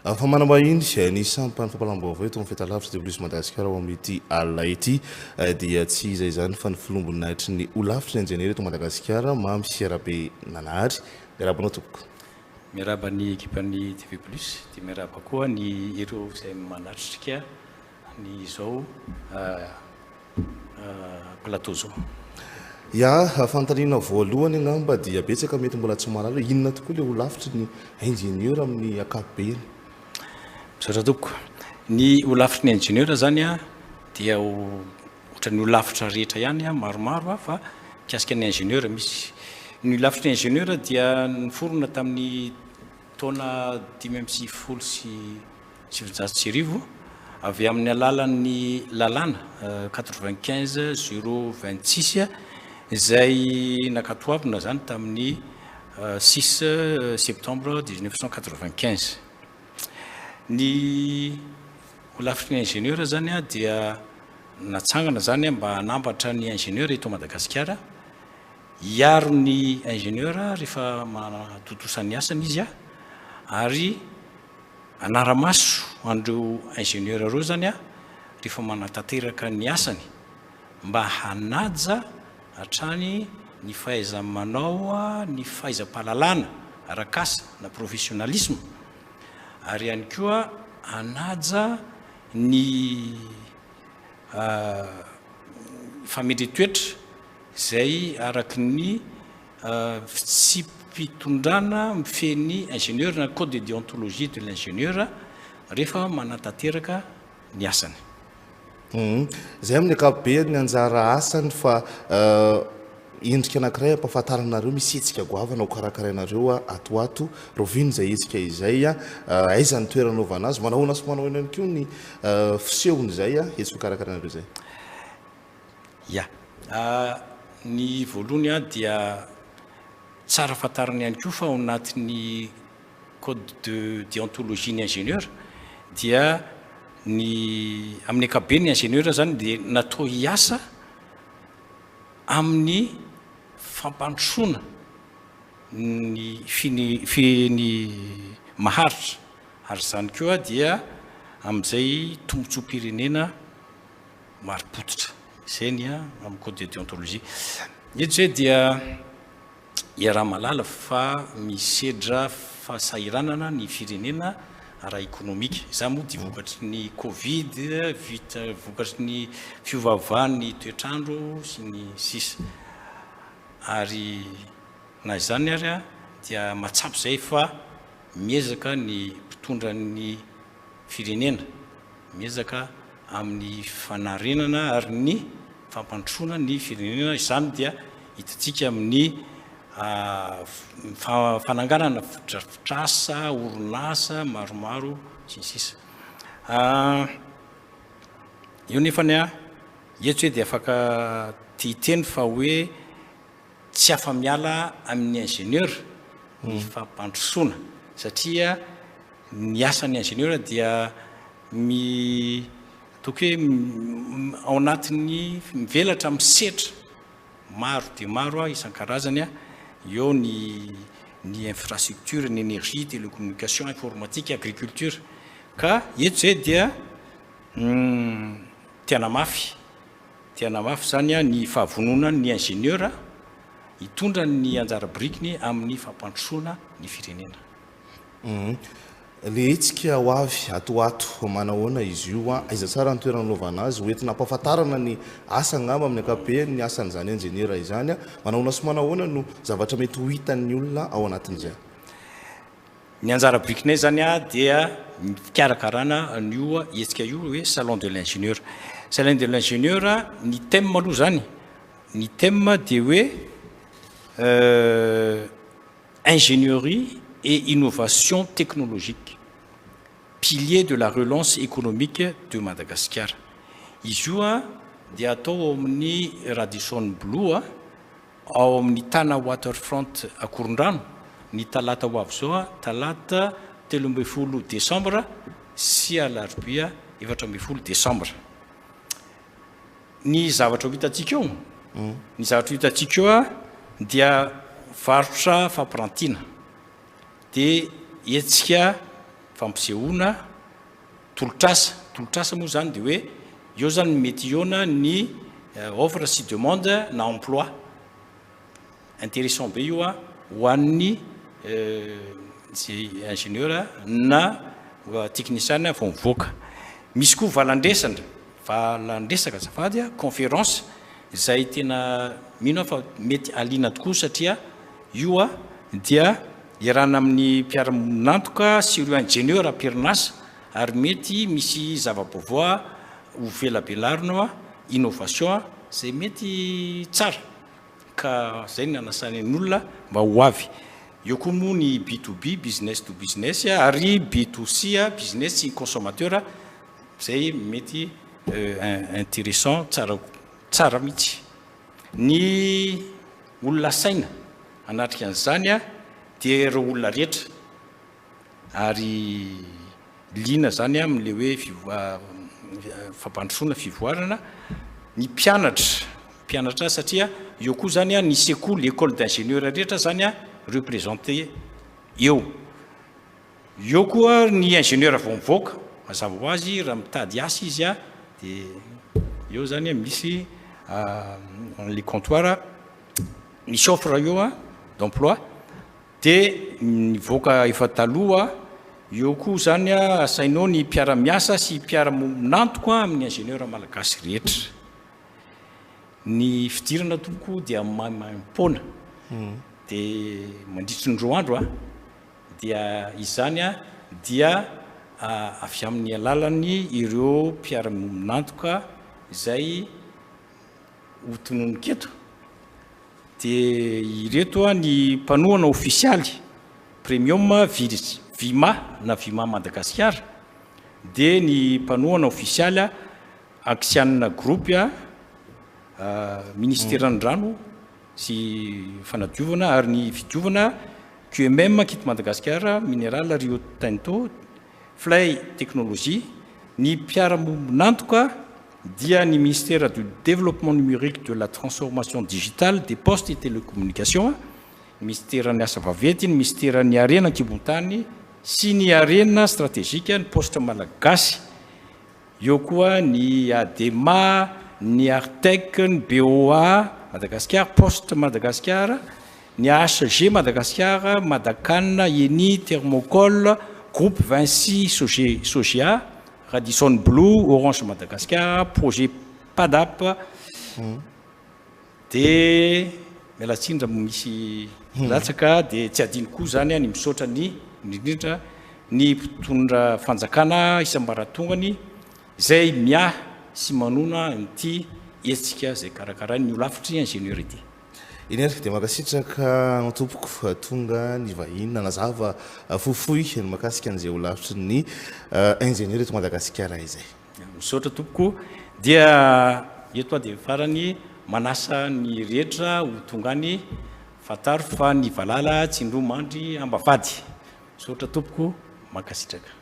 Fa manambahiny ny sampan'ny fampahalam-baovao eto amin'ny Fahitalavitra TV Plus Madagasikara ao amin'ity alina ity dia tsy iza izany fa ny filoham-boninahitry ny holafitry ny injeniera eto Madagasikara, Mamy Rabenanahary. Miarahaba anao tompoko. Miarahaba ny ekipan'ny TV Plus dia miarahaba koa ny ireo izay manatrika ny izao plateau zao. Ya, fanontaniana voalohany angamba dia betsaka mety mbola tsy mahalala hoe inona tokoa ilay holafitry ny ingénieur amin'ny ankapobeny? Misaotra tompoko. Ny holafitry ny ingénieur zany dia ohatran'ny holafitra rehetra ihany maromaro fa mikasika ny ingénieur misy. Ny holafitry ny ingénieur dia niforona tamin'ny taona 1995 avy amin'ny alalan'ny lalàna 95 026 izay nankatoavina izany tamin'ny 6 septembre 1995. Ny holafitry ny ingénieur izany dia natsangana izany mba hanambatra ny ingénieur eto Madagasikara, hiaro ny ingénieur rehefa manatontosa ny asany izy ary Hanara-maso an'ireo ingénieur ireo izany aho rehefa manatanteraka ny asany mba hanaja hatrany ny fahaiza-manao, ny fahaizam-pahalalana arak'asa na professionnalisme ary ihany koa hanaja ny fametre-toetra izay araky ny Fitsipi-pitondrana mifehy ny ingénieur na code de déontologie de l'ingénieur rehefa manatanteraka ny asany. Izay amin'ny ankapobeny ny anjara asany fa endrika anankiray ampahafantarana anareo misy hetsika goavana ho karakarainareo ato ho ato. Rahoviana izay hetsika izay? Aiza ny toerana anaovana azy? Manahoana sy manahoana ihany koa ny fisehon'izay hetsika ho karakarainareo izay? Ya. Ny voalohany dia tsara fantarina ihany koa fa ao anatin'ny code de déontologie ny ingénieur dia ny amin'ny ankapobeny ny ingénieur zany dia natao hiasa amin'ny fampandrosoana ny fini- fi- ny maharitra ary izany koa dia amin'izay tombontsoam-pirenena marim-pototra. Izay ny amin'ny code de déontologie. Eto izay dia iaraha-mahalala fa misedra fahasahiranana ny firenena ara-ekonomika. Izany moa dia vokatry ny covid, vita vokatry ny fiovaovan'ny toetr'andro sy ny sisa. Ary na izany ary dia mahatsapa izay fa miezaka ny mpitondra ny firenena miezaka amin'ny fanarenana ary ny fampandrosoana ny firenena, izany dia hitantsika amin'ny fananganana fotodrafitrasa, orinasa maromaro sy ny sisa. Eo nefany eto hoe dia afaka te hiteny fa hoe tsy afa-miala amin'ny ingénieur ny fampandrosoana satria ny asan'ny ingénieur dia mi ataoko hoe ao anatin'ny mivelatra amin'ny setra maro dia maro isan-karazany eo ny ny infrastructure, ny énergie, télécommunication, informatique, agriculture ka eto izay dia te hanamafy te hanamafy izany ny fahavononan'ny ingénieur hitondra ny anjara birikiny amin'ny fampandrosoana ny firenena. Le hetsika ho avy ato ho ato, manahoana izy io an? Aiza tsara ny toerana anaovana azy? Ho entina hampahafantarana ny asa angamba amin'ny ankapobeny ny asan'izany injeniera izany an? Manahoana sy manahoana no zavatra mety ho hitan'ny olona ao anatin'izay? Ny anjara birikinay izany dia ny fikarakarana an'io hetsika io hoe salon de l'ingénieur. Salon de l'ingénieur, ny thème aloha izany, ny thème dia hoe Ingénierie et innovation technologique, pilier de la relance économique de Madagascar. Izy io dia atao ao amin'ny Radisson Blu ao amin'ny Tana Waterfront Akorondrano ny talata ho avy izao, talata 13 desambra sy alarobia 14 desambra. Ny zavatra ho hitantsika eo, ny zavatra ho hitantsika eo dia varotra fampirantiana, dia hetsika fampisehoana tolotr'asa. Tolotr'asa moa izany dia hoe eo izany mety hihaona ny offre sy demande na emploi. Intéressant be io ho an'ny izay ingénieur na technicien vao mivoaka. Misy koa valandresandra, valandresaka azafady, conférence izay tena mino aho fa mety haliana tokoa satria io dia iarahana amin'ny mpiara-monantoka sy ireo ingénieur am-perinasa ary mety misy zava-baovao ho velabelarina, innovation izay mety tsara. Ka zay no nanasany ny olona mba ho avy. Eo koa moa ny B to B, business to business, ary B to C, business sy consommateur, zay mety interessant tsara tsara mihitsy. Ny olona asaina hanatrika an'izany dia ireo olona rehetra. Ary liana izany amin'ilay hoe fampandrosoana, fivoarana ny mpianatra, mpianatra satria eo koa izany ny sekoly, école d'ingénieur rehetra izany représenté eo. Eo koa ny ingénieur vao mivoaka, mazava ho azy raha mitady asa izy dia eo izany misy le comptoir, misy offre eo d'emploi. Dia nivoaka efa taloha, eo koa izany asainao ny mpiara-miasa sy mpiara-mombon'antoka amin'ny ingénieur malagasy rehetra. Ny fidirana tompoko dia maimaimpoana, dia mandritry ny roa andro dia izany dia avy amin'ny alalan'ny ireo mpiara-miombon'antoka izay ho tononiko eto. Dia ireto ny mpanohana ofisialy, Premium Vima na Vima Madagasikara, dia ny mpanohana ofisialy Axian Group, Ministeran'ny Rano sy Fanadiovana ary ny Fidiovana, QMM, Kit Madagasikara, Mineral Rio Tinto, Fly Technologie, ny mpiara-mombon'antoka dia ny Ministère du Développement Numérique, de la Transformation Digitale, des Postes et Télécommunications, ny Minisiteran'ny Asa Vaventy, ny Minisiteran'ny Harena an-kibon-tany sy ny Harena Stratejika, ny Paositra Malagasy, eo koa ny Adema, ny Artec, ny BOA Madagasikara, Poste Madagasikara, ny AHG Madagasikara, Madacan, Eni, Thermocol, Groupe Vinci Sogea, Radisson Blu, Orange Madagascar, Projet Padap, dia miala tsiny raha misy latsaka dia tsy adino koa izany ny misaotra ny indrindra ny mpitondra fanjakana isam-baratongany izay miahy sy manona an'ity hetsika izay karakarain'ny holafitry ingénieur ity. Eny ary, dia mankasitraka anao tompoko tonga nivahiny nanazava fohifohy ny mahakasika an'izay ho lavitry ny ingénieur eto Madagasikara izay. Misaotra tompoko. Dia eto aho dia farany manasa ny rehetra ho tonga any, fantaro fa ny valala tsy indroa mandry ambavahady. Misaotra tompoko, mankasitraka.